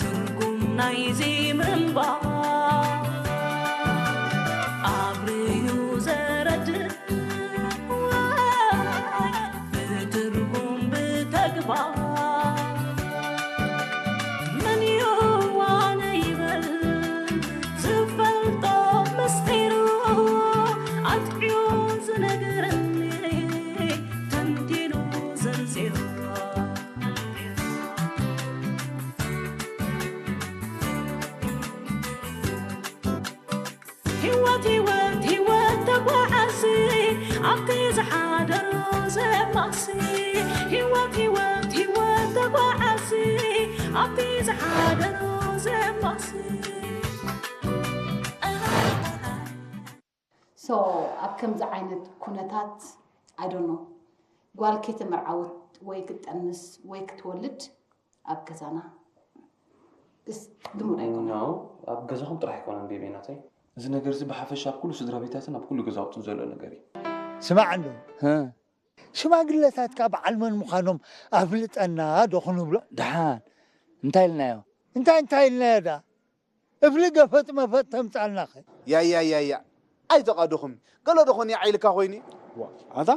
ትርጉም ናይዚ ምንባር ኣብርዩ ዘረድእ ብትርጉም ብተግባር መን ይዋነ ይበል ዝፈልጦ ምስጢሩ ኣጥዕዮ ዝነግረኒ ተንቲኑ ዘርዚሩ። ህይወት ህይወት ህይወት ተጓዓዚ ኣብቲ ዝሓደሮ ዘማሲ። ህይወት ህይወት ህይወት ተጓዓዚ ኣብቲ ዝሓደሮ ዘማሲ። So ኣብ ከምዚ ዓይነት ኩነታት I don't know ጓል ከይተመርዓወት ወይ ክትጠንስ ወይ ክትወልድ ኣብ ገዛና is ልሙድ ኣይኮነን። No ኣብ ገዛኹም ጥራሕ ኣይኮነን ቤቢ ናተይ። እዚ ነገር እዚ ብሓፈሻ ኣብ ኩሉ ስድራ ቤታትን ኣብ ኩሉ ገዛውትን ዘሎ ነገር እዩ። ስማዕ እንዶ ሽማግለታትካ በዓል መን ምዃኖም ኣፍልጠና ዶ ክንብሎ? ደሓን እንታይ ኢልናዮ? እንታይ እንታይ ኢልናዮ ደኣ? እፍሊ ገፈጥ መፈጥ ተምጻልናኸ? ያያያያ ኣይተቓደኹም ገለ ዶ ኾን ይዓይልካ ኮይኑ እዩ? ኣታ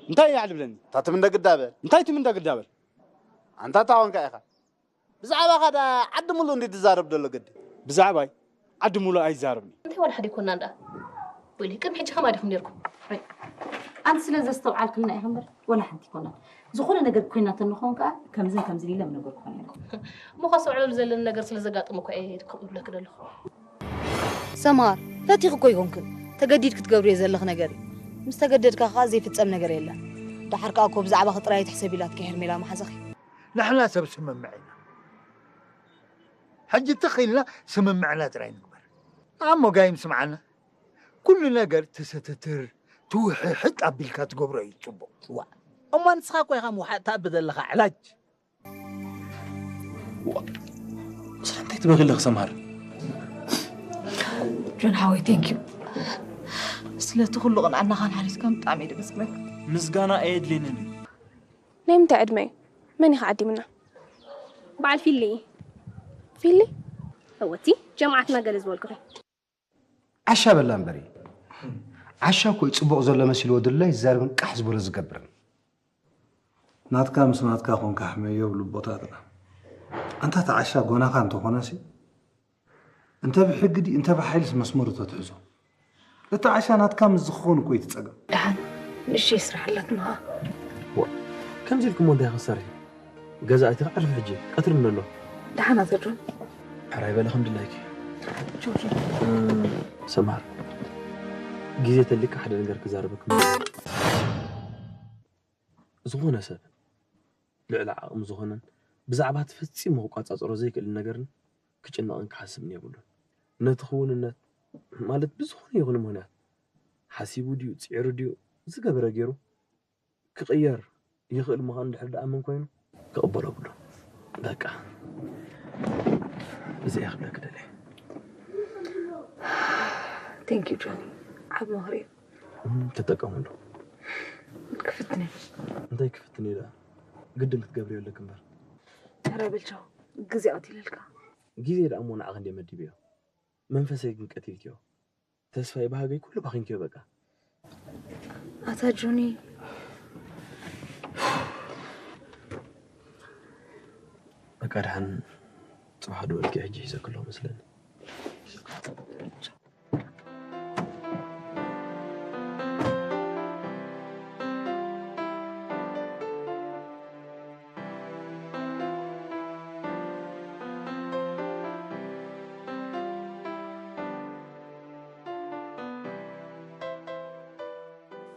እንታይ ይዓል ብለኒ? እታ ትም እንደ ግዳ በል። እንታይ ትም እንደ ግዳ በል? ኣንታ እታ ኾንካ ኢኻ ብዛዕባኻ ደኣ ዓዲ ሙሉእ እንዲ ትዛረብ ደሎ ግዲ። ብዛዕባይ ዓዲ ሙሉእ ኣይዛረብን። እንታይ ዋላ ሓደ ይኮና እንዳ ወይለይ ቅድሚ ሕጂ ከማ ዲኹም ነርኩም? ኣንቲ ስለ ዘስተውዓልክልና ኢኻ እምበር ዋላ ሓንቲ ይኮና። ዝኾነ ነገር ኮይናተኒ ኾን ከኣ ከምዝን ከምዝን ኢለ ምነገርኩ ነይረ። እሞ ከስተውዕለሉ ዘለኒ ነገር ስለ ዘጋጠመ እኮ እየ ከምኡ ዝብለኪ ዘለኹ። ሰምሃር፣ ፈቲኺ እኮ ኣይኮንክን፣ ተገዲድኪ ትገብርዮ ዘለኺ ነገር እዩ። ምስ ተገደድካ ከኣ ዘይፍጸም ነገር የለን። ደሓር ከኣ እኮ ብዛዕባኺ ጥራይ ኣይትሕሰቢ ኢላትኪ ሄርሜላ መሓዛኺ። ንሕና ሰብ ስምምዕ ኢና። ሕጂ ትኽ ኢልና ስምምዕና ጥራይ ንግበር። ኣሞ ጋይም ስምዓና። ኩሉ ነገር ትሰተትር ትውሕሕጥ ኣቢልካ ትገብሮ እዩ ጽቡቕ። ዋ እሞ ንስኻ እኮ ኢኻ ምውሓጥ ትኣቢ ዘለኻ ዕላጅ። ንስኻ እንታይ ትበኺ ኣለኺ ሰምሃር? ጆን ሓወይ thank you ስለቲ ኩሉ ቅንዕናኻን ሓሊፍካን ብጣዕሚ እየ ደመስግነካ። ምስጋና ኣየድልየንን እዩ። ናይ ምንታይ ዕድመ እዩ? መን ኢኻ ዓዲምና? በዓል ፊሊ። ፊሊ? እወ እቲ ጀምዓትና ገለ ዝበልኩኺ። ዓሻ በላ እምበሪ ዓሻ እኮ እዩ ጽቡቕ ዘሎ መሲልዎ ድላይ ዝዛረብን ቃሕ ዝበሎ ዝገብርን። ናትካ ምስ ናትካ ኮንካ ሕመዮ ብልቦታትና። ኣንታ እቲ ዓሻ ጎናኻ እንተኾነሲ እንተ ብሕጊ ድዩ እንተ ብሓይልስ መስመሩ ተትሕዞ። እቲ ዓሻ ናትካ ምስ ዝኸውን እኮ እዩ እቲ ጸገም። ደሓን ንእሽተይ ስራሕ ኣላትና። ከምዚ ኢልክሞ እንታይ ክሰርሕ እዩ? ገዛ ኣይትካ ዕርፊ ሕጂ ቀትሪ ምን ኣሎ? ደሓን ኣቶ ጆን። ሕራይ በለ ከም ድላይኪ። ሰምሃር ግዜ ተሊካ ሓደ ነገር ክዛረበክ። ዝኾነ ሰብ ልዕሊ ዓቕሚ ዝኾነን ብዛዕባ እቲ ፈጺሙ ክቋጻጸሮ ዘይክእልን ነገርን ክጭነቕን ክሓስብን የብሉን። ነቲ ክውንነት ማለት ብዝኾነ ይኹን ምኽንያት ሓሲቡ ድዩ ጽዒሩ ድዩ ዝገበረ ገይሩ ክቕየር ይኽእል ምዃኑ እንድሕር ደኣምን ኮይኑ ክቕበሎ ብሎ በቃ እዚኣ ክብለክ ደልየ። Thank you ጆኒ ዓብ ምኽሪ እዩ። ተጠቀምሉ። ክፍትነ እንታይ ክፍትነ ደኣ ግድን ክትገብርዮ ኣለክ እምበር። ኧረ በል ቻው ግዜ ኣውቲለልካ። ግዜ ደኣ እሞ ንዓኽ እንደ መዲብዮ መንፈሰይ ግን ቀቲልክዮ። ተስፋይ ባህገይ ኩሉ ባኺንክዮ በቃ። ኣታ ጆኒ። በቃ ደሓን ጽባሕ ዶ እልኪ ሕጂ ሒዘክሎ መስለኒ።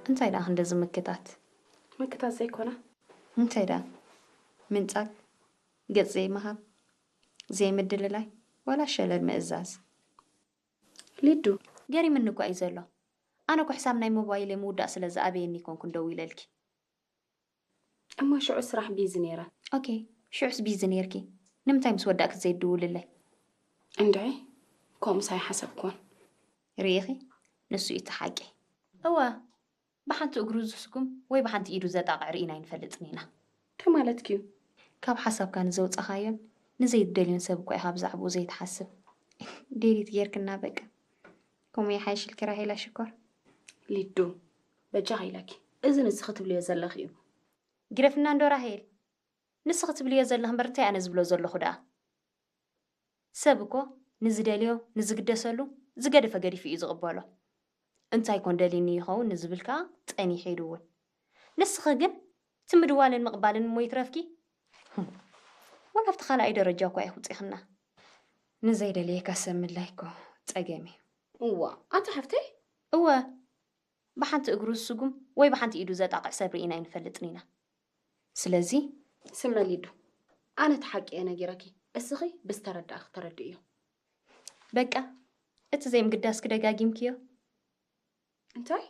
እንታይ ደኣ ክንደዚ ምክታት? ምክታት ዘይኮነ። እንታይ ደኣ? ምንጻግ? ገጽ ዘይምሃብ? ዘይምድልላይ? ዋላ ሸለል ምእዛዝ? ሊዱ፣ ገሪምኒ እኳ እዩ ዘሎ። ኣነ እኮ ሕሳብ ናይ ሞባይለይ ምውዳእ ስለ ዝኣበየኒ ኣይኮንኩን ደዊለልኪ። እሞ ሽዑ ስራሕ ቢዚ ነይረ። ኦኬ፣ ሽዑስ ቢዚ ነይርኪ። ንምንታይ ምስ ወዳእኪ ዘይድውልለይ? እንድዒ፣ ከምኡስ ኣይሓሰብኩዎን። ርኢኺ? ንሱ እዩ እቲ ሓቂ። እወ፣ ብሓንቲ እግሩ ዝስጉም ወይ ብሓንቲ ኢዱ ዘጣቕዕ ርኢና ኣይንፈልጥን ኢና። እንታይ ማለትኪ እዩ? ካብ ሓሳብካ ንዘውፃኻዮን ንዘይትደልዮን ሰብ እኳ ኢኻ ብዛዕባኡ ዘይትሓስብ። ዴሊት ጌርክና በቃ። ከምኡ ይሓይሽልኪ ራሄላ ሽኮር። ሊዱ፣ በጃኻ ኢለኪ፣ እዚ ንስኺ ትብልዮ ዘለኺ እዩ። ግደፍና እንዶ ራሄል። ንስኺ ትብልዮ ዘለኺ እምበር እንታይ ኣነ ዝብሎ ዘለኹ ደኣ? ሰብ እኮ ንዝደልዮ ንዝግደሰሉ ዝገደፈ ገዲፉ እዩ ዝቕበሎ። እንታይ ኮን ደልኒ ይኸውን ንዝብል ከኣ ጸኒሑ ኢሉ እውን። ንስኺ ግን እቲ ምድዋልን ምቕባልን እሞ ይትረፍኪ። ዋላ ኣብቲ ካልኣይ ደረጃ እኳ ኢኺ ውጺኽና። ንዘይደልየካ ሰብ ምድላይ እኮ ጸገም እዩ። እዋ ኣታ ሓፍተይ እወ ብሓንቲ እግሩ ዝስጉም ወይ ብሓንቲ ኢዱ ዘጣቕዕ ሰብ ርኢና ኣይንፈልጥን ኢና። ስለዚ ስመ ሊዱ፣ ኣነ እቲ ሓቂ እየ ነጊረኪ፣ እስኺ ብዝተረዳእኪ ተረድእዮ። በቃ እቲ ዘይምግዳስኪ ደጋጊምክዮ። እንታይ?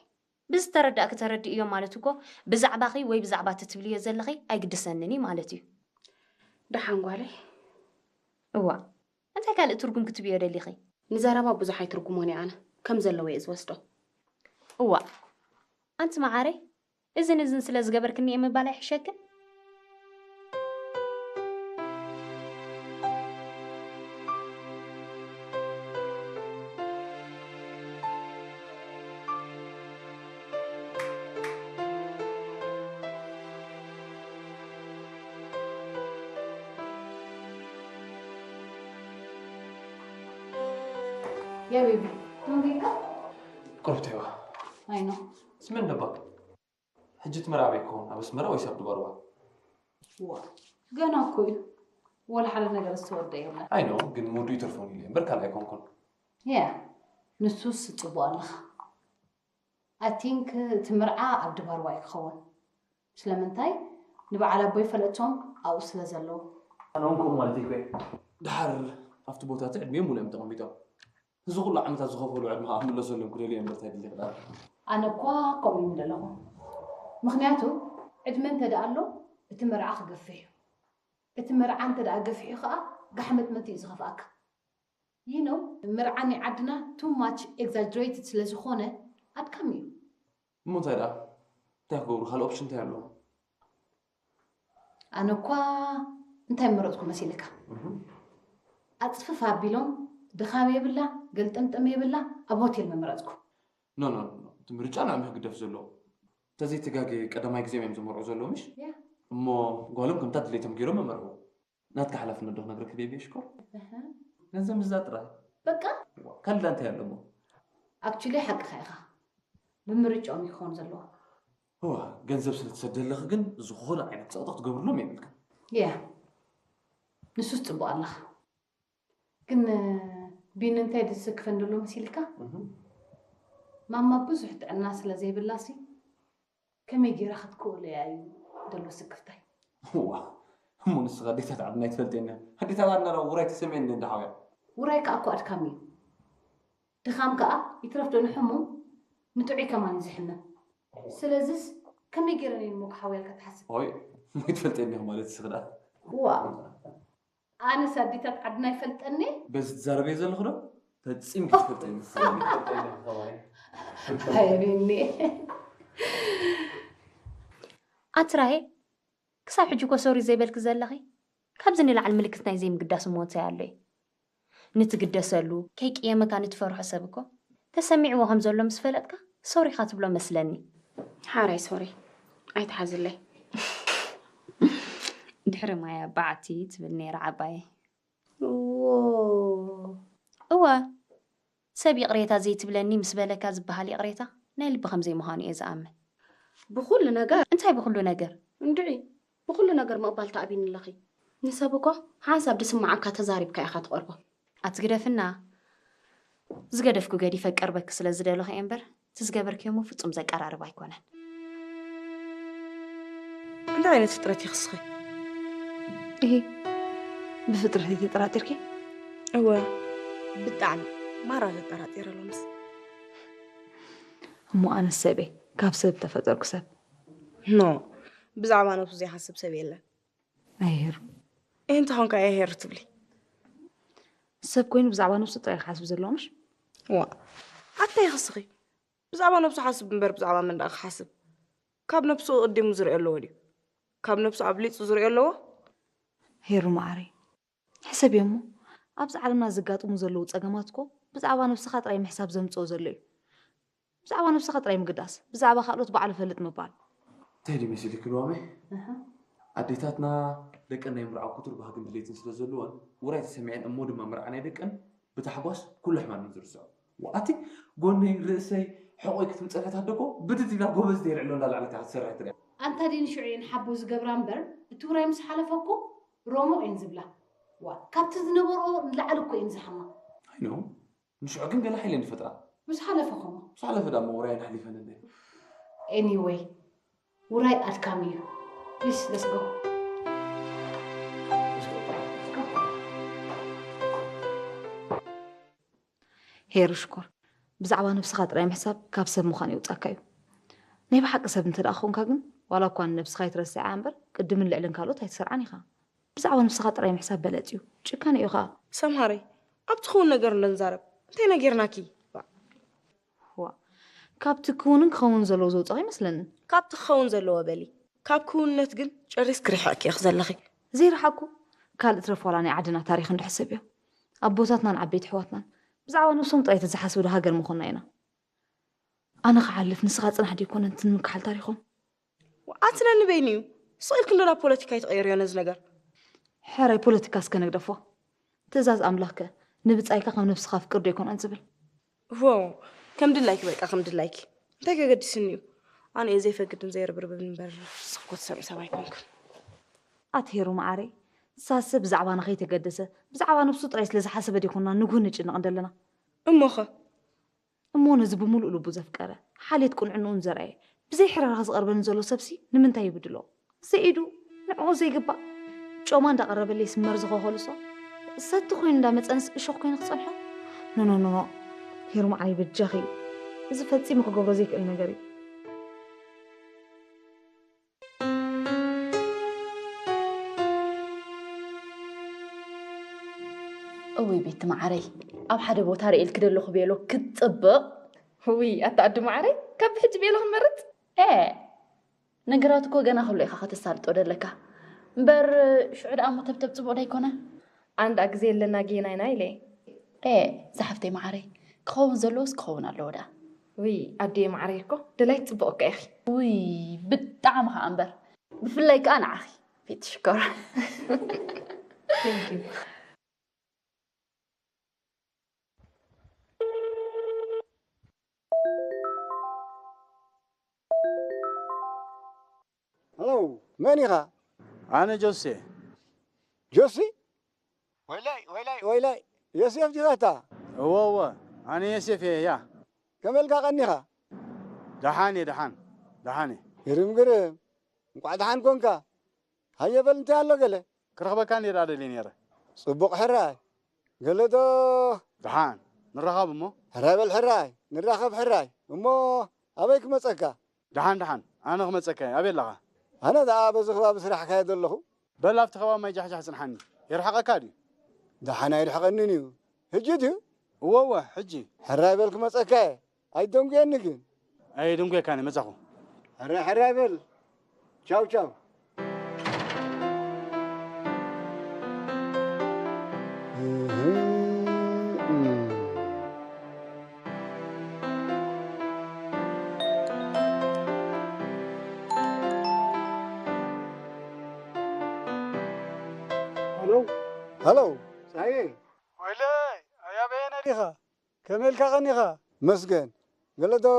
ብዝተረዳእኪ ተረድእዮ ማለት እኮ ብዛዕባኺ ወይ ብዛዕባ እቲ ትብልዮ ዘለኺ ኣይግድሰንን እዩ ማለት እዩ። ደሓን ጓለይ። እዋ እንታይ ካልእ ትርጉም ክትብዮ ደሊኺ? ንዘረባ ብዙሕ ኣይትርጉሞን እየ ኣነ፣ ከም ዘለዎ እየ ዝወስዶ። እዋ ኣንቲ መዓረይ እዝን እዝን ስለ ዝገበርክኒ እየ ምባል ኣይሕሸክን? يا بيبي، تونجيكا؟ ቁርብቲ ሄዋ أي نو. ስምን ደባ ሕጂ እቲ መርዓ ኣበይ ክኸውን ኣብ ኣስመራ ወይስ ኣብ ድባርዋ ዋ ገና እኮ እዩ። ወላ ሓደ ነገር ዝተወደ የለን። ኣይ ኖ ግን ምውዱ ይተርፎን ኢለ እምበር ካልእ ኣይኮንኩን። ያ ንሱስ ጽቡቕ ኣለኻ። I think እቲ መርዓ ኣብ ድባርዋ እዩ ክኸውን። ስለምንታይ ንበዓል ኣቦይ ፈለጥቶም ኣብኡ ስለ ዘለዉ። ኣነ እውን ከምኡ ማለት እኮ እየ። ድሓር ኣብቲ ቦታ እቲ ዕድሚኦም ሙሉ እዮም ተቐሚጦም። እዚ ኩሉ ዓመታት ዝኸፈሉ ዕድመ ከዓ ክምለሰሎም ክደልዩ እዮም በርታ ይድሊ ክዳር። ኣነ እኳ ከምኡ እዩ ምደለኹ። ምኽንያቱ ዕድመ እንተ ደኣ ኣሎ እቲ መርዓ ክገፍሕ እዩ። እቲ መርዓ እንተ ደኣ ገፊሑ ከዓ ጋሕመጥመጥ እዩ ዝኸፍኣካ። You know መርዓ ናይ ዓድና too much exaggerated ስለ ዝኾነ ኣድካሚ እዩ። እሞ እንታይ ደኣ እንታይ ክገብሩ ካልእ ኦፕሽን እንታይ ኣለዎም? ኣነ እኳ እንታይ ምመረፅኩ መሲልካ? ኣፅፍፍ ኣቢሎም ድኻም የብላ ገልጠምጠም የብላ ኣብ ሆቴል ምመረፅኩ። ኖ ኖ ኖ እቲ ምርጫ ንዕሚ ክግደፍ ዘለዎ። እንተዘይተጋገየ ቀዳማይ ግዜም እዮም ዝመርዑ ዘለዉ ምሽ? ያ። እሞ ጓሎም ከምታ ድሌቶም ገይሮም መመርዕዎ። ናትካ ሓላፍነት ዶ ክነግረኪ ቤቢ ሽኮር? ገንዘብ ምዝዛ ጥራይ። በቃ ካልእ እንታይ ኣለዎ? Actually ሓቅኻ ኢኻ። ብምርጫኦም እዩ ክኸውን ዘለዎ። እዋ ገንዘብ ስለ ትሰደለኺ ግን ዝኾነ ዓይነት ፀቕጢ ክትገብርሎም የብልክን። ያ ንሱስ ፅቡቕ ኣለኻ። ግን ቢኒ እንታይ ድስክፈን ዘሎ መሲልካ? ማማ ብዙሕ ጥዕና ስለ ዘይብላሲ ከመይ ገይራ ክትክእሎ እያ እዩ ዘሎ ስክፍታይ። እዋ እሞ ንስኻ ኣዴታት ዓድና ኣይትፈልጥየን እያ። ኣዴታት ዓድና ዶ ውራይ ተሰሚዐን እንደ ሓውያ። ውራይ ከዓ እኮ ኣድካሚ እዩ። ድኻም ከዓ ይትረፍ ዶ ንሕሙም ንጥዑይ ከማን እዩ ዝሕምም። ስለዚስ ከመይ ገይረን እየን እሞ ክሓውያ ኢልካ ትሓስብ? ኦይ እሞ ኣይትፈልጥየን እያ ማለት ስኽዳ። ዋ ኣነስ ኣዴታት ዓድና ይፈልጠኒ። በዚ ትዛረበዮ ዘለኹ ዶ ፈጺምኪ ትፈልጥየን። ኣይሪኒ ኣትራሄ ክሳብ ሕጂ እኮ ሶሪ ዘይበልኪ ዘለኺ ካብዚ ንላዕሊ ምልክት ናይ ዘይምግዳስ እሞ እንታይ ኣሎ እዩ? ንትግደሰሉ ከይቅየመካ ንትፈርሖ ሰብ እኮ ተሰሚዕዎ ከም ዘሎ ምስ ፈለጥካ ሶሪኻ ትብሎ መስለኒ። ሓራይ ሶሪ ኣይትሓዝለይ። ድሕሪ ማያ በዓቲ ትብል ነይራ ዓባየ። እወ ሰብ ይቕሬታ ዘይትብለኒ ምስ በለካ ዝበሃል ይቕሬታ ናይ ልቢ ከም ዘይምዃኑ እየ ዝኣምን። ብኹሉ ነገር እንታይ ብኹሉ ነገር? እንድዒ ብኹሉ ነገር ምቕባል ተኣብይኒ ኣለኺ። ንሰብ እኮ ሓንሳብ ድስምዓካ ተዛሪብካ ኢኻ ትቐርቦ። ኣትግደፍና ዝገደፍኩ ገዲፈ ቀርበኪ ስለ ዝደለኹ እየ እምበር እቲ ዝገበርክዮሞ ፍጹም ዘቀራርብ ኣይኮነን። እንታይ ዓይነት ፍጥረት ይኽስኺ? እሂ ብፍጥረተይ ተጠራጢርኪ? እወ ብጣዕሚ ማራ ተጠራጢረ ሎምስ። እሞ ኣነስ ሰብ እየ ካብ ሰብ ተፈጠርኩ ሰብ። ኖ ብዛዕባ ነብሱ ዘይሓስብ ሰብ የለን። ኣይሄር ይህ እንተኾንካ የሄር ትብሊ። ሰብ ኮይኑ ብዛዕባ ነብሱ ጥራይ ክሓስብ ዘለዎ ምሽ? ዋ ኣታ ይኽስኺ ብዛዕባ ነብሱ ሓስብ እምበር ብዛዕባ መን ደኣ ክሓስብ? ካብ ነብሱ ቅዲሙ ዝርኢ ኣለዎ ድዩ? ካብ ነብሱ ኣብሊጹ ዝርእዮ ኣለዎ? ሄሩ መዓረይ፣ ሕሰብዮ እሞ፣ ኣብዚ ዓለምና ዘጋጥሙ ዘለዉ ጸገማት እኮ ብዛዕባ ነብስኻ ጥራይ ምሕሳብ ዘምጽኦ ዘሎ እዩ። ብዛዕባ ነብስኻ ጥራይ ምግዳስ፣ ብዛዕባ ካልኦት ባዕሉ ፈልጥ ምባል። እንታይ ድዩ መሲልኪ ልዋመይ? ኣዴታትና ደቀን ናይ ምርዓው ክቱር ባህግን ድሌትን ስለ ዘለወን፣ ውራይ ተሰሚዐን እሞ ድማ መርዓ ናይ ደቀን ብታሕጓስ ኩሉ ሕማም እዩ ዝርስዖ። ዋኣቲ ጎነይ፣ ርእሰይ፣ ሕቖይ ክትምጸፈት ኣደኮ ብድድ ኢላ ጎበዝ ደይ ልዕሎ እንዳላዕለት እያ ክትሰርሕ ትሪኣ። ኣንታ ድን ሽዑ እየን ሓቦ ዝገብራ እምበር፣ እቲ ውራይ ምስ ሓለፈ እኮ ሮሞቕ እየን ዝብላ። ዋ፣ ካብቲ ዝነበርኦ ንላዕሊ እኮ እየን ዝሓማ። ኣይ ኖ፣ ንሽዑ ግን ገለ ሓይለን ይፈጥራ። ምስ ሓለፈ ኸሞ? ምስ ሓለፈ ዳሞ ውራይ ኣሕሊፈን እንደ። Anyway፣ ውራይ ኣድካሚ እዩ። Please, let's go. ሄሩ ሽኮር፣ ብዛዕባ ነብስኻ ጥራይ ምሕሳብ ካብ ሰብ ምዃን የውጻካ እዩ። ናይ ብሓቂ ሰብ እንተ ደኣ ኾንካ ግን፣ ዋላ እኳ ንነብስኻ ኣይትረስዓ እምበር፣ ቅድምን ልዕልን ካልኦት ኣይትሰርዓን ኢኻ። ብዛዕባ ነብስኻ ጥራይ ምሕሳብ በለጽ እዩ። ጭካነ እዩ ኸኣ። ሰምሃረይ፣ ኣብ ትኸውን ነገር እንዶ ንዛረብ። እንታይ ነጊርናኪ? ዋ፣ ካብቲ ክውንን ክኸውን ዘለዎ ዘውጽኦ ኣይመስለንን። ካብቲ ክኸውን ዘለዎ በሊ። ካብ ክውንነት ግን ጨሪስኪ ርሒቕኪ ኢኺ ዘለኺ። ዘይረሓቅኩ፣ ካልእ ትረፍ ዋላ ናይ ዓድና ታሪኽ እንዶ ሕሰብ እዮ። ኣቦታትናን ዓበይቲ ኣሕዋትናን ብዛዕባ ነብሶም ጥራይ ተዝሓስቡ ዶ ሃገር ምኾንና ኢና። ኣነ ክሓልፍ ንስኻ ጽናሕ ደይኮነን እቲ ንምክሓል ታሪኾም። ኣቲ ነንበይኑ እዩ። ስቕ ኢልኪ እንዶ ናብ ፖለቲካ ኣይትቐይርዮ ነዚ ነገር። ሕራይ ፖለቲካ እስከ ንግደፎ። ትእዛዝ ኣምላኽከ ንብጻይካ ከም ነብስኻ ኣፍቅር ዶ ኣይኮነን ዝብል? ዎ፣ ከም ድላይኪ በቃ፣ ከም ድላይኪ። እንታይ ከገድስኒ እዩ? ኣነ እየ ዘይፈቅድን ዘይርብርብን እምበር፣ ንስኺ እኮ ትሰምዒ ሰብ ኣይኮንክን። ኣቲ ሄሩ መዓረይ፣ ንሳ ሰብ ብዛዕባና ከይተገደሰ፣ ብዛዕባ ነብሱ ጥራይ ስለ ዝሓሰበ ደይኮንና ንግሆ ንጭነቕ እንደለና። እሞኸ? እሞ ነዚ ብምሉእ ልቡ ዘፍቀረ፣ ሓልየት ቁልዕንኡን ዘርኣየ፣ ብዘይ ሕርራኽ ዝቐርበኒ ዘሎ ሰብሲ ንምንታይ ይብድሎ? ስዒዱ ንዕኡ ዘይግባእ ጮማ እንዳቐረበለይስ መርዚ ከኸልሶ፣ ሰቲ ኮይኑ እንዳመጸንስ እሾኽ ኮይኑ ክጸንሖ? ኖ፣ ኖ፣ ኖ፣ ኖ። ሄሩ መዓረይ በጃኺ። እዚ ፈጺሙ ክገብሮ ዘይክእል ነገር እዩ። እውይ ቤቲ መዓረይ፣ ኣብ ሓደ ቦታ ርእየልኪ ደለኹ ቤሎ ክትጽብቕ። ውይ ኣታ ኣዱ መዓረይ፣ ካብ ብሕጂ ቤሎ ክንመርጽ? ኤ፣ ነገራት እኮ ገና ከሎ ኢኻ ከተሳልጦ ደለካ። እምበር ሽዑ ደኣ እሞ ተብተብ ጽቡቕ ዶ ኣይኮነ? ኣንዳ ግዜ ኣለና ጌና ኢና ኢለ። ኤ፣ ዝሓፍተይ መዓረይ፣ ክኸውን ዘለዎስ ክኸውን ኣለዎ ደኣ። ውይ ኣዱየ መዓረይ እኮ ደላይት ጽቡቕ እካ ኢኺ። ውይ ብጣዕሚ ኸኣ እምበር፣ ብፍላይ ከኣ ንዓኺ ቤቲ ሽኮር። Thank you። ሃሎ፣ መን ኢኻ? ኣነ ጆሴ። ጆሲ? ወይላይ፣ ወይላይ፣ ወይላይ። ዮሴፍ ዲኻ ኣታ? እወ፣ እወ፣ ኣነ ዮሴፍ እየ፣ ያ። ከመይ ኢልካ ቀኒኻ? ደሓን እየ፣ ደሓን፣ ደሓን እየ። ግርም፣ ግርም። እንቋዕ ደሓን ኮንካ። ሃየ በል፣ እንታይ ኣሎ ገለ? ክረኽበካ እንድየ ደኣ ደልየ ነይረ። ጽቡቕ ሕራይ። ገለ ዶ? ደሓን ንራኸብ እሞ። ሕራይ በል ሕራይ፣ ንራኸብ ሕራይ። እሞ ኣበይ ክመጸካ? ደሓን ደሓን፣ ኣነ ክመጸካ እየ። ኣበይ ኣለኻ? ኣነ ደኣ በዚ ከባቢ ስራሕ እካየድ ኣለኹ። በል ኣብቲ ከባቢ ማይ ጃሕጃሕ ጽንሓኒ። ይርሕቐካ ድዩ? ደሓን ኣይርሕቐንን እዩ። ሕጂ ድዩ? እወ እወ፣ ሕጂ። ሕራይ በል ክመጸካ እየ። ኣይትደንጉየኒ ግን። ኣይደንጉየካን እየ፣ መጻኹ። ሕራይ ሕራይ በል። ቻው ቻው። ሃሎ። ሃሎ። ጸሃየ። ወይለይ፣ ኣያ በየነ ዲኻ? ከመይ ኢልካ ቀኒኻ? መስገን። ገለ ዶ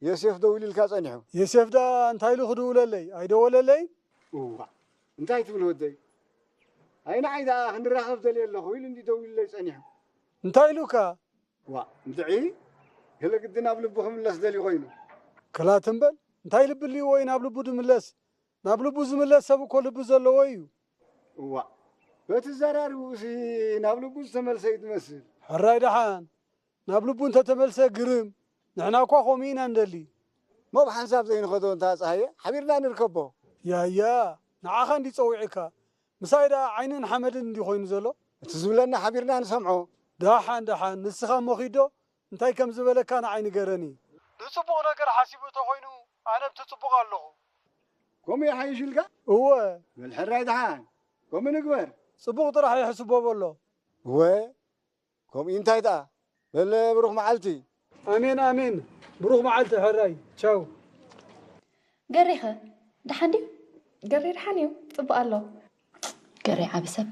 ዮሴፍ ደዊሉልካ ጸኒሑ? ዮሴፍ ደኣ እንታይ ኢሉ ክድውለለይ? ኣይደወለለይን? እዋእ፣ እንታይ ትብል ወደይ? ኣይ ንዓይ ደኣ ክንራኸብ ደልየ ኣለኹ ኢሉ እንዲ ደዊሉለይ ጸኒሑ። እንታይ ኢሉካ? ዋእ፣ እንድዒ ገለ ግዲ ናብ ልቡ ክምለስ ደልዩ ኮይኑ። ክላት እምበል፣ እንታይ ልቢ ኣልዎ እዩ ናብ ልቡ ድምለስ? ናብ ልቡ ዝምለስ ሰብ እኮ ልቢ ዘለዎ እዩ። እዋእ፣ በቲ ዘራርብኡሲ ናብ ልቡ ዝተመልሰ እዩ ዝመስል። ሕራይ ደሓን፣ ናብ ልቡ እንተተመልሰ ግርም። ንሕና እኳ ከምኡ ኢና እንደሊ። እሞ ብሓንሳብ ዘይንኸዶ እንታ ጸሃየ፣ ሓቢርና ንርከቦ። ያያ፣ ንዓኻ እንዲ ጸዊዕካ። ምሳይ ደኣ ዓይንን ሓመድን እንዲ ኮይኑ ዘሎ። እቲ ዝብለና ሓቢርና ንሰምዖ። ደሓን፣ ደሓን፣ ንስኻ እሞ ኺዶ እንታይ ከም ዝበለካ ንዓይ ንገረኒ። ንጽቡቕ ነገር ሓሲቡ እንተኾይኑ፣ ኣነ ኣብቲ ጽቡቕ ኣለኹ። ከምኡ ይሓይሽ ኢልካ? እወ። በል ሕራይ ደሓን። ከምኡ ንግበር። ጽቡቕ ጥራሕ ይሕስቦ በሎ። እወ። ከምኡ እንታይ ደኣ? በል ብሩኽ መዓልቲ። ኣሜን፣ ኣሜን። ብሩኽ መዓልቲ ሕራይ። ቻው። ገሬኸ ደሓን ድዩ? ገሬ ደሓን እዩ፣ ጽቡቕ ኣሎ። ገሬ ዓቢ ሰብ።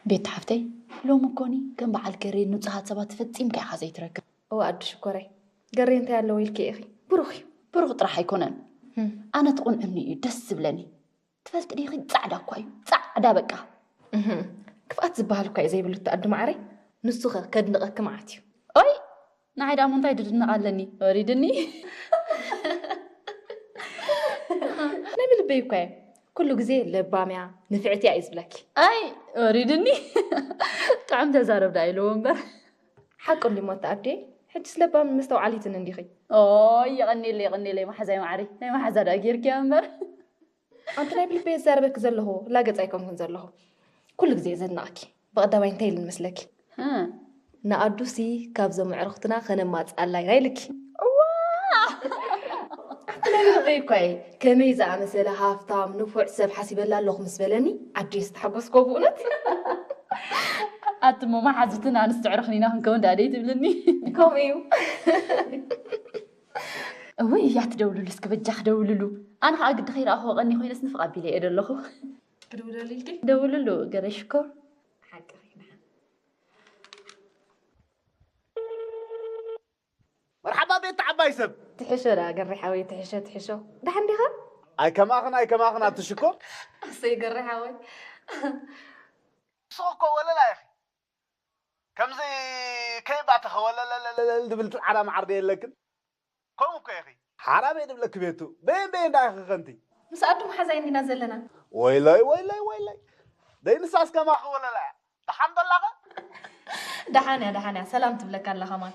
ቤት ሓፍተይ፣ ሎሚ እኮኒ ከም በዓል ገሬ ንጹሃት ሰባት ፈጺምካ ኢኻ ዘይትረክብ። እወ ኣዱ ሽኮረይ፣ ገሬ እንታይ ኣለዎ ኢልኪ ኢኺ? ብሩኽ እዩ። ብሩኽ ጥራሕ ኣይኮነን። ህም። ኣነ ትቑንዕኒ እዩ ደስ ዝብለኒ። ትፈልጢ ዲኺ? ጻዕዳ እኳ እዩ። ጻዕዳ በቃ። እህም። ክፍኣት ዝበሃል እኳ እዩ ዘይብሉ እቲ ኣዱ ማዕረይ። ንሱኸ ከድንቐኪ መዓት እዩ። ኦይ! ንዓይ ደኣ እንታይ ድድነቕ ኣለኒ? ወሪድኒ። ናይ ብልበይ እኳ እየ። ኩሉ ግዜ ለባም እያ፣ ንፍዕቲ እያ እዩ ዝብለኪ። ኣይ! ወሪድኒ። ጥዑም ተዛረብ ደኣ ኢልዎ እምበር። ሓቁ እንዲሞ እቲ ኣዴ፣ ሕጅስ ለባምን መስተውዓሊትን እንዲኺ። ኦይ! የቐንየለይ፣ የቐንየለይ መሓዛይ ማዕረይ። ናይ መሓዛ ደኣ ጌርክያ እምበር። ኣንቲ ናይ ብልበይ ዝዛረበኪ ዘለኹ ላገጽ ኣይኮንኩን ዘለኹ። ኩሉ ግዜ እየ ዘድንቐኪ። ብቐዳማይ እንታይ ኢልን መስለኪ? እ። ንኣዱሲ ካብዞም ኣዕሩኽትና ከነማጽኣላ ኢና ኢልኪ። እዋ! ኣንቲ ናይ ብልበይ እኳ እየ። ከመይ ዝኣመሰለ ሃፍታም ንፉዕ ሰብ ሓሲበላ ኣለኹ ምስ በለኒ ዓዲ ዝተሓጎስኮ ብእውነት። ኣቲ እሞ መሓዙትን ኣንስቲ ኣዕሩኽን ኢና ክንከውን ደኣ ደይ ትብልኒ? ከምኡ እዩ። እውይ፣ እያ ትደውልሉ፣ እስኪ በጃኺ ደውልሉ። ኣነ ኸዓ ግዲ ከይረኣኽዎ ቀኒ ኮይነስ ንፍቕ ኣቢለ እየ ደለኹ። ክድውለሉ ኢልኪ? ደውልሉ፣ ገሬ ሽኮር። ሓቂ ኸይና። መርሓባ ቤት ዓባይ ሰብ። ትሕሾ ደኣ ገሬ ሓወይ፣ ትሕሾ፣ ትሕሾ። ደሓን ዲኻ? ኣይ ከማኽን፣ ኣይ ከማኽን ኣቲ ሽኮር። ኣሰይ ገሬ ሓወይ። ንስኺ እኮ ወለላ ኢኺ። ከምዚ ከይባተኸ ወለለለለል ዝብል ጻዕዳ መዓር ዶ የለክን? ከምኡ እኮ ኢኺ። ሓራም እየ ድብለኪ ቤቱ። በየን በየን ደኣ ኢኺ ከንቲ? ምስ ኣዱ መሓዛይ እንዲና ዘለና። ወይለይ፣ ወይለይ፣ ወይለይ። ደይ ንሳስ ከማኺ ወለላ እያ። ደሓን በላኸ? ደሓን እያ፣ ደሓን እያ። ሰላም ትብለካ ኣላ ከማን።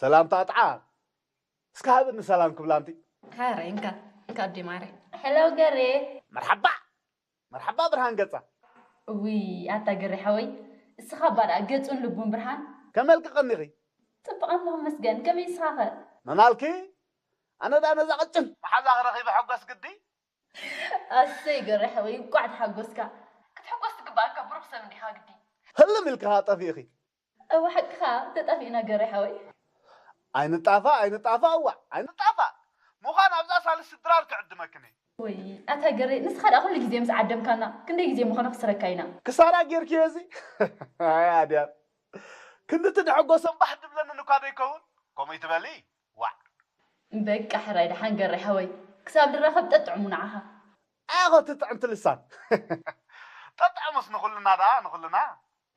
ሰላምታ ጥዓ። እስከ ሃብኒ ሰላም ክብላ ኣንቲ። ሃረ፣ እንካ፣ እንካ ኣዲ ማረ። ሄሎ ገሬ። መርሓባ። መርሓባ ብርሃን ገጻ። እውይ፣ ኣታ ገሬ ሓወይ፣ እስኻ እባ ደኣ ገጹን ልቡን ብርሃን። ከመልኪ ቀኒኺ? ጽቡቕ ኣለኹ መስገን፣ ከመይ ንስኻኸ? መን ኣልኪ? ኣነ ደኣ ነዛ ቅጭን መሓዛኺ ረኺበ ሕጎስ ግዲ። ኣሰይ ገሬ ሓወይ፣ እንቋዕ ተሓጎስካ። ክትሕጎስ ትግባኣካ ብሩኽ ሰብ እንዲኻ ግዲ። ህልም ኢልኪ ኸኣ ጠፊእኺ። እወ ሓቅኻ፣ ተጣፊእና ገሬ ሓወይ። ኣይንጣፋእ፣ ኣይንጣፋእ፣ እዋእ፣ ኣይንጣፋእ። ምዃን ኣብዛ ሳልስቲ ድራር ክዕድመክን እየ። ወይ፣ ኣታ ገሬ፣ ንስኻ ደኣ ኩሉ ግዜ ምስ ዓደምካና፣ ክንደይ ግዜ ምኾነ ክስረካ ኢና። ክሳራ ጌርክዮ እዚ? ኣይ ኣድያም። ክንድቲ ድሕጎሶም ባህ ድብለንን እኳ ዶ ይከውን? ከምኡ ይትበሊ? ዋዕ። በቃ ሕራይ ደሓን ገሬ ሓወይ። ክሳብ ድራኸብ ጠጥዕሙ ንዓኻ። ኣያ ኸ እቲ ጥዕምቲ ልሳን። ጠጥዕሙስ ንኹልና ደኣ፣ ንኹልና።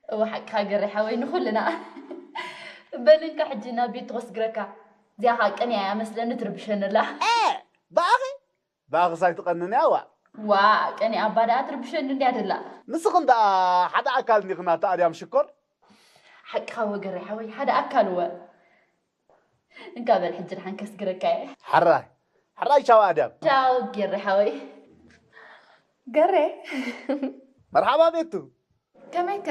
እወ ሓቅኻ ገሬ ሓወይ ንኹልና። በል እንካ ሕጂ ናብ ቤት ትወስግረካ። እዚኣ ኸዓ ቅንያ እያ መስለኒ ትርብሸኒ ኣላ። እ! ብኣኺ? ብኣኺስ ኣይትቐንን እያ ዋእ። ዋእ፣ ቅንያ እባ ደኣ ትርብሸኒ እንድያ ደላ። ንስኽን ደኣ ሓደ ኣካል እንዲኽን ኣታ ኣድያም ሽኮር። ሓቅኻ እወ ገሬ ሓወይ ሓደ ኣካል እወ። እንካ በል ሕጂ ደሓን ከስግረካ እየ። ሕራይ ሕራይ ቻው ኣድያም። ቻው ገሬ ሓወይ። ገሬ። መርሓባ ቤቱ። ከመይከ?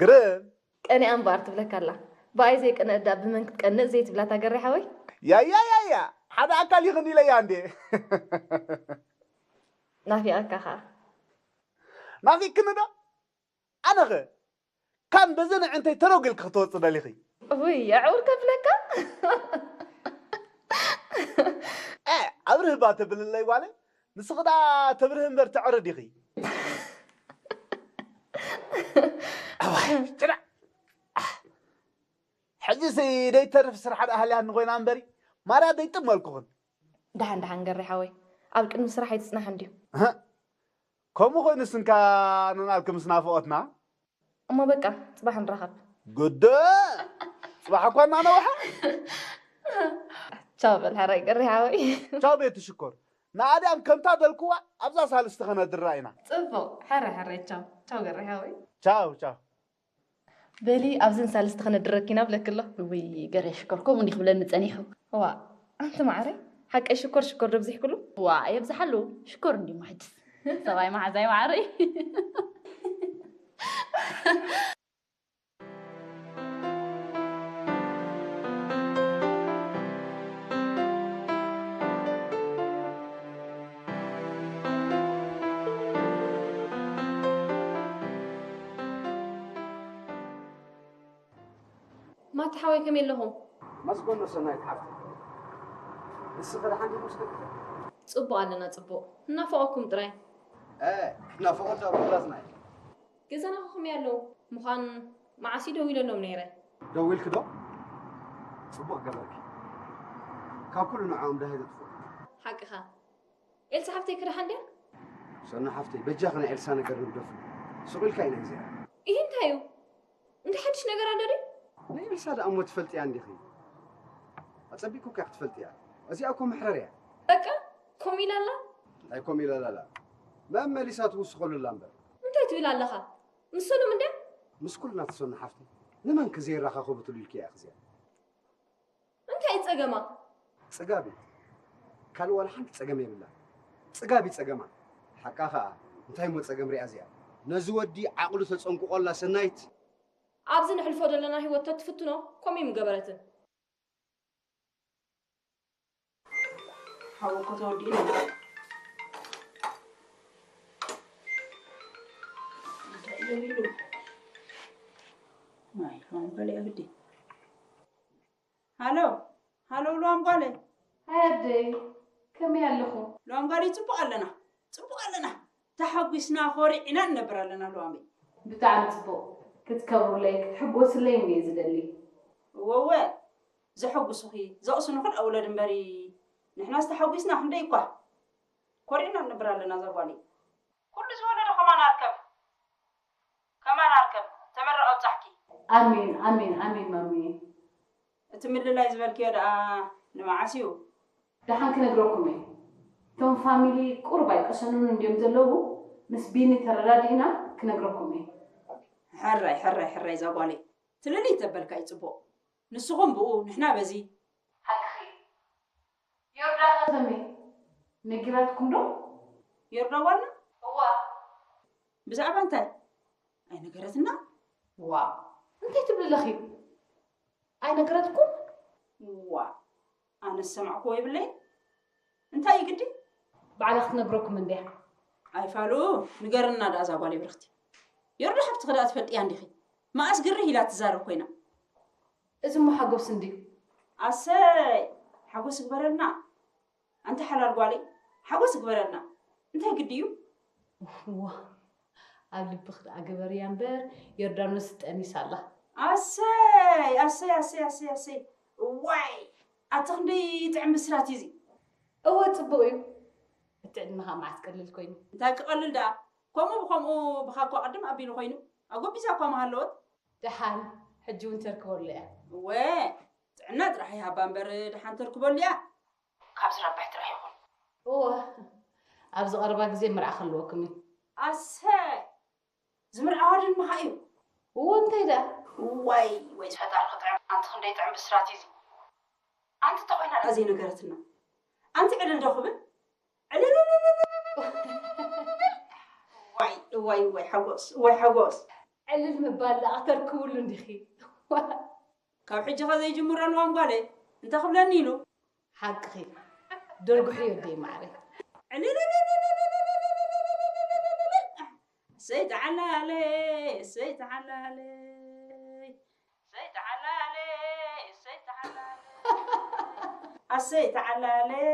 ግርም። ቀኒኣ እምበኣር ትብለካ ኣላ። ብኣይ ዘይቀንአት ደኣ ብመን ክትቀንእ ዘይትብላታ ገሬ ሓወይ? ያያ ያያ ሓደ ኣካል ይኽን ኢለያ እንዴ። ናፊቐካ ኸኣ። ናፊቅክኒ ዶ? ኣነኸ ካን በዘን ኣዕንተይ ተረጉ ኢልኪ ክትወፂ ደሊኺ? ውይ ኣዕውር ከብለካ። እ ኣብርህ እባ ተብልለይ ጓለይ፣ ንስኺ ደኣ ተብርህ እምበር ተዕርድ ኢኺ። ኣዋይ ጭራ። ሕጂሲ ደይተርፍ ስራሕ ደኣ ሃልያኒ ኮይና እምበሪ ማርያ ደይጥመልኩኽን። ደሓን ደሓን ገሬ ሓወይ፣ ኣብ ቅድሚ ስራሕ ኣይትፅናሕ እንድዩ። እህ፣ ከምኡ ኮይኑስ እንካ ንናልኪ ምስ ናፍቖትና። እሞ በቃ ፅባሕ ንራኸብ። ግደ ፅባሕ እኳ እናነውሐ። ቻው በል ሕራይ ገሬ ሓወይ። ቻው ቤቲ ሽኮር። ንኣድያም ከምታ ደልክዋ ኣብዛ ሳልስቲ ከነድራ ኢና። ፅቡቕ ሕረ ሕረ ቻው ቻው ገሬ ሓወይ። ቻው ቻው። በሊ ኣብዘን ሳልስቲ ከነድረኪ ኢና ብለኪ ኣሎ። ውይ ገሬ ሽኮር ከምኡ እንዲ ክብለኒ ፀኒሑ። ዋ ኣንቲ ማዕረይ ሓቀይ ሽኮር ሽኮር ዶ ብዚሕክሉ? ዋ የብዝሓሉ ሽኮር እንዲሞ ሕጅስ ሰብኣይ መሓዛይ ማዕረይ። ኣታ ሓወይ ከመይ ኣለኹም? መስገኖ ሰናይት ሓፍቲ። ንስኺ ደሓን ዲኹም እስከ? ጽቡቕ ኣለና ጽቡቕ። እናፈቐኩም ጥራይ። እ ናፍቖት ኣብ ኩላትና እዩ። ገዛና ከ ከመይ ኣለዉ? ምዃን መዓስ እዩ ደዊለሎም ነይረ። ደዊልኪ ዶ? ጽቡቕ ገበርኪ። ካብ ኩሉ ንዕኦም ደሃይ ዘጥፍኡ። ሓቅኻ። ኤልሳ ሓፍተይ ከ ደሓን ድያ? ሰኑ ሓፍተይ በጃኺ ናይ ኤልሳ ነገር ንግደፉ። ሱቕ ኢልካ ኢና ግዜና። ኢሂ እንታይ እዩ? እንታይ ሓድሽ ነገር ኣሎ ድዩ? ንኤልሳ ደኣ እሞ ትፈልጥያ እንዲኺ? ኣጸቢቕኪ እኮ ክትፈልጥያ። እዚኣ እኮ መሕረር እያ። በቃ ከምኡ ኢላ ኣላ? እንታይ ከምኡ ኢላ ኣላ? መመሊሳ ትውስኸሉ ኣላ እምበር። እንታይ ትብል ኣለኻ? ምስ ሰሎም እንድያ? ምስ ኩልና ትሰኑ ሓፍተይ። ንመንከ ዘየራኻኸበትሉ ኢልክያ ኢኺ እዚኣ? እንታይ እዩ ጸገማ? ጽጋብ እዩ። ካልእ ዋላ ሓንቲ ጸገም የብላን። ጽጋብ እዩ ጸገማ። ሓቃ ኸኣ። እንታይ እሞ ጸገም ሪኣ እዚኣ? ነዚ ወዲ ዓቕሉ ተጸንቅቖ ኣላ ሰናይት። ኣብዚ ነሕልፎ ዘለና ህይወት ተትፍትኖ ከምኡ እዩ ምገበረትን። ሓወኮ ተወዲኡ እንታይ ኢሉ ኢሉ ማይ ማይ በለ ግዲ ሃሎ ሃሎ ሉዋም ጓለይ ኣደይ ከመይ ኣለኹ? ሉዋም ጓለይ ጽቡቕ ኣለና ጽቡቕ ኣለና ተሓጒስና ኮሪዕና ንነብር ኣለና ሉዋመይ። ብጣዕሚ ጽቡቕ ክትከብሩለይ ክትሕጎስለይ እየ ዝደሊ። እወ እወ ዘሐጉሱኺ ዘቕስኑኽን ኣውለድ እምበሪ ንሕናስ ተሓጒስና ክንደይ እኳ ኮሪዕና ንነብር ኣለና እዛ ጓለይ። ኩሉ ዝወለዶ ከማን ኣርከብ ከማን ኣርከብ ተመረቕ ኣብጻሕኪ። ኣሜን ኣሜን ኣሜን ማሚየ። እቲ ምልላይ ዝበልክዮ ደኣ ንመዓስ እዩ? ደሓን ክነግረኩም እየ። እቶም ፋሚሊ ቁሩብ ኣይቀሰኑን እንድዮም ዘለዉ፣ ምስ ቢኒ ተረዳዲእና ክነግረኩም እየ። ሕራይ ሕራይ ሕራይ እዛ ጓለይ ትልልይ ተበልካ እዩ ጽቡቕ። ንስኹም ብኡ ንሕና በዚ። ሓቅኺ እዩ። ዮርዳ ከ ከመይ? ነጊራትኩም ዶ? ዮርዳ ጓልና? እዋ። ብዛዕባ እንታይ? ኣይነገረትና። ዋእ እንታይ ትብሊ ኣለኺ? ኣይነገረትኩን? ዋእ ኣነ ዝሰማዕክዎ የብለይን። እንታይ እዩ ግዲ? ባዕላ ክትነግረኩም እንድያ። ኣይፋሉ ንገርና ደኣ እዛ ጓለይ ብርኽቲ። ዮርዳ ሓፍትኺ ደኣ ትፈልጥያ እንዲኺ? መኣስ ግርህ ኢላ ትዛረብ ኮይና። እዚ እሞ ሓጎስ እንድዩ። ኣሰይ ሓጎስ ይግበረልና። ኣንቲ ሓላል ጓለይ ሓጎስ ይግበረልና እንታይ ግዲ እዩ። እዋ ኣብ ልብኺ ደኣ ግበርያ እምበር ዮርዳኖስ ትጠኒሳ ኣላ። ኣሰይ ኣሰይ ኣሰይ ኣሰይ ኣሰይ እዋይ ኣቲ ክንደይ ይጥዕም ብስራት እዩ እዚ። እወ ጽቡቕ እዩ። እቲ ዕድመኻ መዓስ ቀልል ኮይኑ። እንታይ ክቐልል ደኣ ከምኡ ብኸምኡ ብኻ እኳ ቅድም ኣቢሉ ኮይኑ ኣጎቢዛ እኳ ምሃለወት። ደሓን ሕጂ እውን ተርክበሉ እያ። እወ ጥዕና ጥራሕ ይሃባ እምበር ደሓን ተርክበሉ እያ። ካብ ዝረብሕ ጥራሕ ይኹን። እወ ኣብዚ ቀረባ ግዜ መርዓ ክህልወኩም እዩ። ኣሰይ ዝምርዓዋ ድንምኻ እዩ። እወ እንታይ ደኣ። ዋይ ወይ ፈጣሪ ክጥዕም ኣንቲ ክንደይ ጥዕም ብስራት እዩ እዚ። ኣንቲ ተኾይና ደኣ ዘይነገረትና። ኣንቲ ዕልል ዶ ክብል? ዕልል ዋይ ዋይ ዋይ ሓጎስ ዋይ ሓጎስ። ዕልል ምባል ደኣ ክተርክብሉ እንዲኺ። ካብ ሕጂ ከ ዘይጅምረልዋም ጓለይ እንተ ክብለኒ ኢሉ። ሓቅኺ ደርጉሒ ወደይ ማዕረ። ሰይተዓላለይ ሰይተዓላለይ ሰይተዓላለይ ሰይተዓላለይ ኣሰይ ተዓላለይ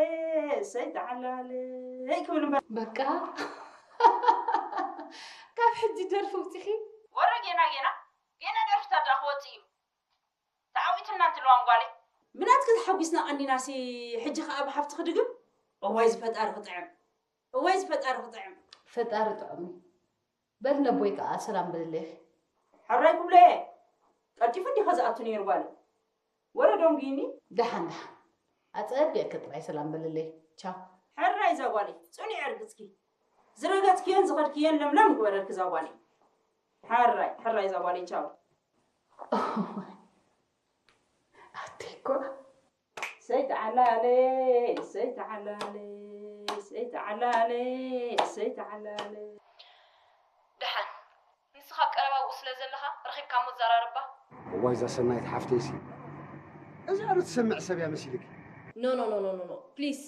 ሰይተዓላለይ ክብል እምበር። በቃ ካብ ሕጂ ደርፊ ውፂኺ። ወረ ጌና ጌና ጌና ደርፍታት ደኣ ክወፅእ እዩ። ተዓዊትና እንትልዋም ጓለይ። ብናትኪ ተሓጒስና ቀኒናሲ ሕጂ ኸኣ ብሓፍትኺ ድግም? እዋይ ዝፈጣሪ ክጥዕም። እዋይ ዝፈጣሪ ክጥዕም። ፈጣሪ ጥዑም እዩ። በል ነቦይ ከኣ ሰላም በልለይ። ሕራይ ክብሎ እየ። ቀልጢፉ እንዲኸ ዝኣቱ ነይሩ ጓለይ። ወረ ደንጉዩኒ። ደሓን ደሓን። ኣጸቢቕኪ ጥራይ ሰላም በልለይ። ቻው። ሕራይ እዛ ጓለይ ጽኑዕ እየ ርግጽኪ። ዝረገጽክዮን ዝኸድክዮን ለምለም ይግበረልኪ እዛ ጓለይ። ሕራይ ሕራይ እዛ ጓለይ ቻው። ኣደይ እኮ ሰይተዓላለ ሰይተዓላለ ሰይተዓላለ ሰይተዓላለ ደሓን ንስኻ ኣብ ቀረባ ኣብኡ ስለ ዘለኻ ረኺብካ እሞ ዘራርባ። እዋይ እዛ ሰናይት ሓፍተይሲ እዚኣ ዶ ትሰምዕ ሰብ እያ መሲልኪ? No no no no no no please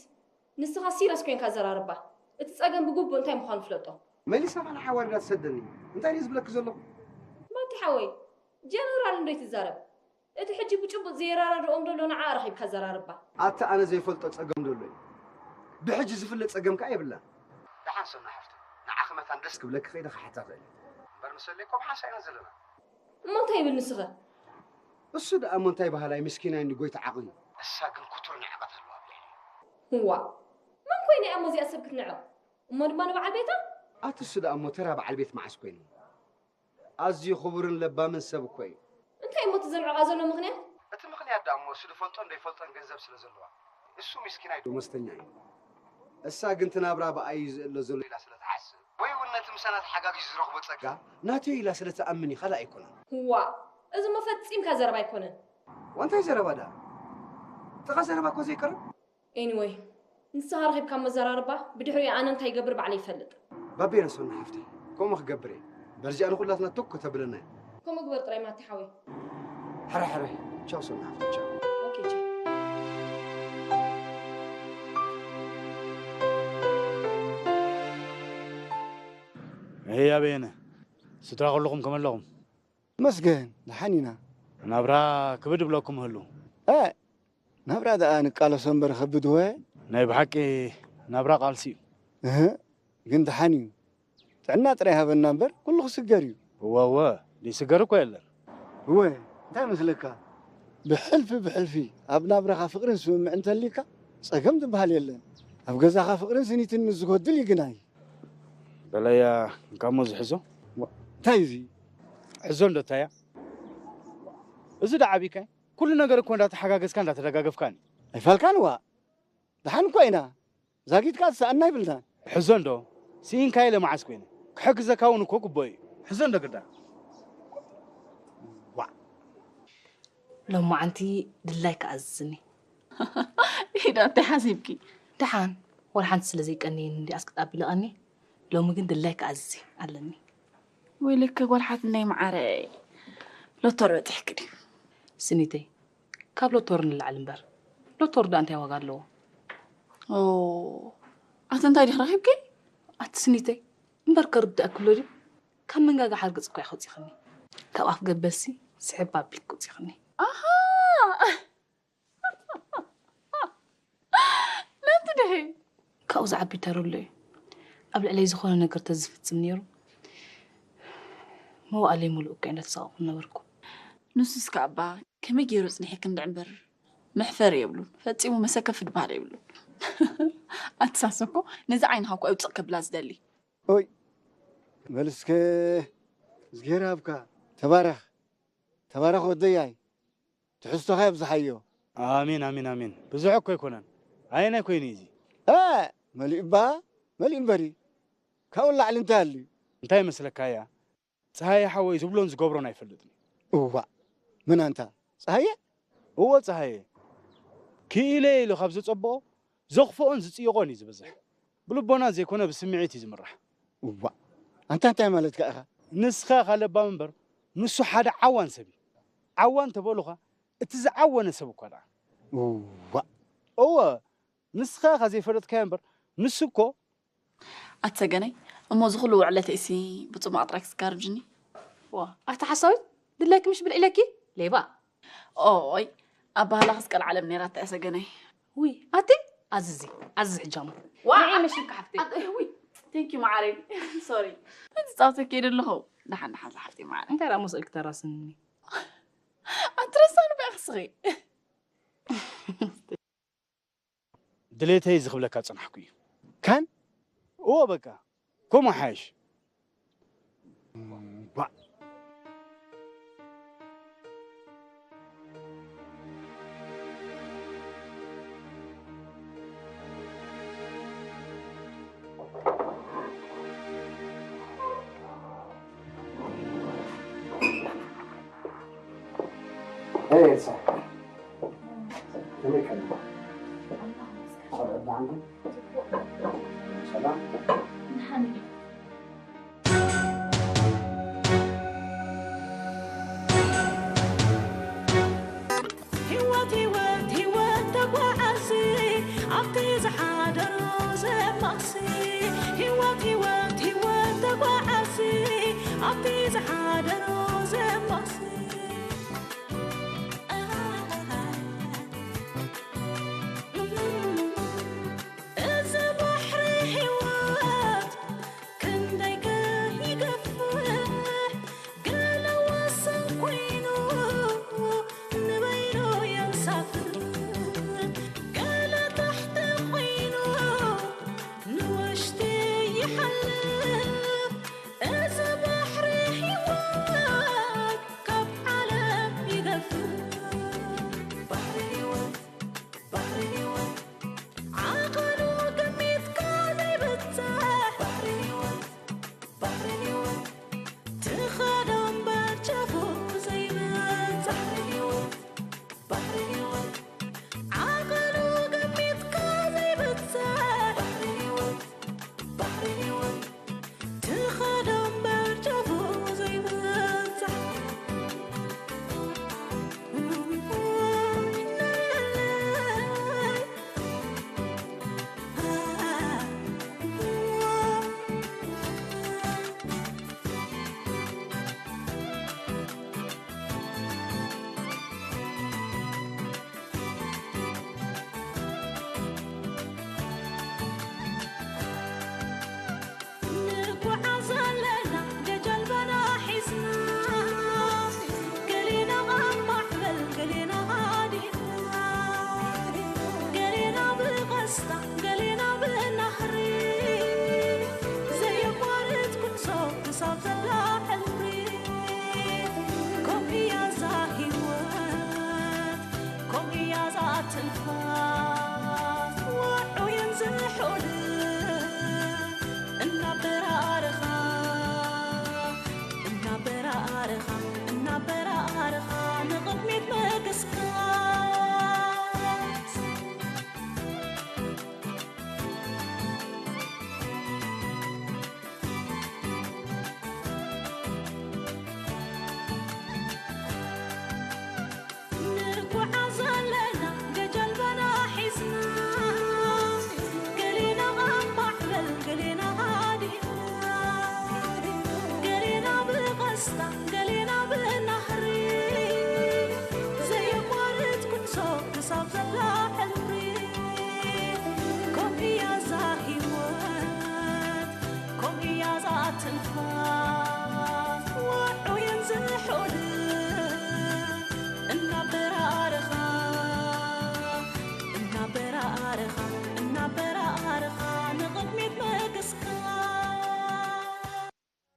ንስኻ serious ኮይንካ ዘራርባ። እቲ ጸገም ብግቡእ እንታይ ምዃኑ ፍለጦ። መሊሳ ኸኣ ንዓይ ዋሪዳ ትሰደኒ። እንታይ ድየ ዝብለኪ ዘለኹ? ማቲ ሓወይ ጀነራል እንዶ ኣይትዛረብ። እቲ ሕጂ ብጭቡጥ ዘየራዳድኦም ዘሎ ንዓ ረኺብካ ዘራርባ። ኣታ ኣነ ዘይፈልጦ ጸገም ዘሎ እዩ። ብሕጂ ዝፍለጥ ጸገም ከኣ የብላን። ደሓን ሰና ሓፍተይ፣ ንዓኺ መታን ደስ ክብለኪ ከይደ ክሓታ እኽእል እየ። እምበር ንሰለይ እኮ ብሓንሳእ ኢና ዘለና። እሞ እንታይ ይብል ንስኸ? እሱ ደኣ እሞ እንታይ በሃላይ ምስኪናይ ንጎይታ ዓቕሊ። እሳ ግን ክቱር ንዕቀት ኣለዋ ኣብ ልዕሊ። እዋ፣ መን ኮይነ እያ እሞ እዚኣ ሰብ ክትንዕቕ? እሞ ድማ ንበዓል ቤታ? ኣቲ እሱ ደኣ እሞ ተራ በዓል ቤት መዓስ ኮይኑ? ኣዝዩ ክቡርን ለባምን ሰብ እኮ እዩ። እንታይ እሞ እቲ ዘንዕቓ ዘሎ ምኽንያት? እቲ ምኽንያት ደኣ እሞ እሱ ዝፈልጦን ዘይፈልጦን ገንዘብ ስለ ዘለዋ። እሱ ምስኪናይ ደሞዝተኛ እዩ። እሳ ግን እቲ ናብራ ብኣይ እዩ ዝእለ ዘሎ ኢላ ስለ ትሓስብ፣ ወይ እውን ነቲ ምሳና ተሓጋጊዙ ዝረኽቦ ጸጋ ናተይ ኢላ ስለ ትኣምን እዩ፣ ካልእ ኣይኮነን። ዋእ፣ እዚ እሞ ፈጺምካ ዘረባ ኣይኮነን። ዋንታይ ዘረባ ደኣ? ጥቓ ዘረባ እኮ ዘይቀርብ። ኤኒወይ፣ ንስኻ ረኺብካ መዘራርባ፣ ብድሕሪኡ ኣነ እንታይ ይገብር ባዕለይ ይፈልጥ። ባቤ ነሶና ሓፍተይ፣ ከምኡ ክገብር እየ። በርዚኣ ንኹላትና ቶክ ከተብለና እያ። ከምኡ ግበር ጥራይ ማቲ ሓወይ። ሕረ ሕረ፣ ቻው ሶና ሓፍተይ፣ ቻው። ኦኬ፣ ቻው። እያ በየነ፣ ስድራ ኩልኹም ከመይ ኣለኹም? መስገን፣ ደሓን ኢና። ናብራ ክብድ ብለኩም ህሉ። እ፣ ናብራ ደኣ ንቃለሶ እምበር ከብድ ወ? ናይ ብሓቂ ናብራ ቃልሲ እዩ። እህ፣ ግን ደሓን እዩ። ጥዕና ጥራይ ሃበና እምበር ኩሉ ክስገር እዩ። እወ፣ እወ፣ ዘይስገር እኮ የለን። እወ፣ እንታይ መስለካ? ብሕልፊ ብሕልፊ ኣብ ናብራኻ ፍቕርን ስምምዕ እንተሊካ ጸገም ዝበሃል የለን። ኣብ ገዛኻ ፍቕርን ስኒትን ምስ ዝጎድል ይግናይ። በለያ፣ እንካሞ ዝሕዞ። ዋ፣ እንታይ እዚ? ሕዞ እንዶ እንታይ እያ? እዚ ደኣ ዓቢካይ፣ ኩሉ ነገር እኮ እንዳተሓጋገዝካ እንዳተደጋገፍካን እዩ። ኣይፋልካን ዋ። ደሓን እኮ ኢና። ዛጊትካ ትሰኣና ይብልናን። ሕዞ እንዶ፣ ስኢንካዮ ኢለ መዓስ ኮይነ? ክሕግዘካ እውን እኮ ግቡእ እዩ። ሕዞ እንዶ ግዳ። ዋ። ሎማዓንቲ ድላይካ ኣዝዝኒ። ኢዳ እንታይ ሓሲብኪ? ደሓን፣ ወላ ሓንቲ ስለ ዘይቀንየኒ እንዲኣስ ክጣቢለቐኒ። ሎሚ ግን ድላይካ ኣዝዜ ኣለኒ። ወይለከ ጓል ሓትነይ መዓረይ፣ ሎቶር በጺሕኪ ድዩ? ስኒተይ፣ ካብ ሎቶር ንላዕሊ እምበር። ሎቶር ደኣ እንታይ ዋጋ ኣለዎ? ኦ፣ ኣቲ እንታይ ዲኺ ረኺብኪ? ኣቲ ስኒተይ፣ እምበር ከርድኣኪ ኣሎ ድዩ? ካብ መንጋጋ ሓርግጽ እኮ ኢኺ ኣውጺኽኒ። ካብ ኣፍ ገበሲ ስሕብ ኣቢልኪ ኣውጺኽኒ። ኣሃ! ነቲ ድኺ? ካብኡ ዝዓቢ ተረሎ እዩ። ኣብ ልዕለይ ዝኾነ ነገር ተዝፍጽም ነይሩ፣ መዋእለይ ሙሉእ እኮ እንዳተሳቐቕኩ ነበርኩ። ንሱስ ከኣ እባ ከመይ ገይሩ ጽኒሑ ክንድዕ እምበር፣ መሕፈሪ የብሉን። ፈጺሙ መሰከፊ ዝበሃል የብሉን። ኣቲ ሳሶ እኮ ነዚ ዓይንኻ እኮ ኣውጽእ ከብላ ዝደሊ። ኦይ፣ በል እስከ፣ እዝግሄር ሃብካ። ተባረኽ፣ ተባረኽ ወደያይ። ትሕዝቶኻ የብዝሓዮ። ኣሜን፣ ኣሜን፣ ኣሜን። ብዙሕ እኮ ኣይኮነን። ኣየናይ ኮይኑ እዩ እዚ? እ፣ መሊኡ እባ፣ መሊኡ እምበሪ። ካብኡ ንላዕሊ እንታይ ኣልዩ? እንታይ ይመስለካ እያ? ጸሃየ ሓወይ ዝብሎን ዝገብሮን ኣይፈልጥን። እዋእ፣ መን ኣንታ? ጸሃየ? እወ፣ ጸሃየ። ክኢለ ኢሉ ካብ ዘጸብኦ፣ ዘኽፍኦን ዝጽይቖን እዩ ዝበዝሕ። ብልቦና ዘይኮነ ብስምዒት እዩ ዝምራሕ። እዋእ፣ ኣንታ እንታይ ማለትካ ኢኻ? ንስኻ ኢኻ ለባም እምበር፣ ንሱ ሓደ ዓዋን ሰብ እዩ። ዓዋን ተበሉኻ፣ እቲ ዝዓወነ ሰብ እኳ ደኣ። እዋእ። እወ፣ ንስኻ ኢኻ ዘይፈለጥካዮ እምበር፣ ንሱ እኮ። ኣቲ ሰገነይ፣ እሞ እዚ ኩሉ ውዕለተይሲ ብጽማቕ ጥራይ ክስጋርጅኒ? ዋ፣ ኣቲ ሓሳዊት፣ ድላይኪ ምሽ ብልዒለኪ? ሌባ። ኦይ፣ ኣባህላኽስ ቀልዓለም ነይራታ እያ ሰገነይ። ውይ፣ ኣቲ፣ ኣዝዚ፣ ኣዝዚ ሕጃሙ። ዋ፣ ንዒ ኣቲ፣ መሽካ ሓፍተይ። ኣቲ፣ ውይ፣ ቴንኪ መዓረይ። ሶሪ። እዚ ጻውተኪ እየ ደለኹ። ደሓን፣ ደሓን፣ ዝሓፍተይ መዓረይ። እንታይ ደኣ መሰልኪ ተራስኒ? ኣቲ ረሳኒ በያ ክስኺ። ድሌተይ እዚ ክብለካ ዝጸናሕኩ እዩ። ካን? እዎ በቃ፣ ከምኡ ሓይሽ። እምባእ። ኤልሳ፣ ከመይ ቀኒኻ? ቆልዑ ደሓን ድዮም? ሰላም? ደሓን እዮም። ህይወት፣ ህይወት፣ ህይወት ተጓዓዚ፣ ኣብቲ ዝሓደሮ ዘማሲ። ህይወት፣ ህይወት፣ ህይወት ተጓዓዚ፣ ኣብቲ ዝሓደሮ ዘማሲ።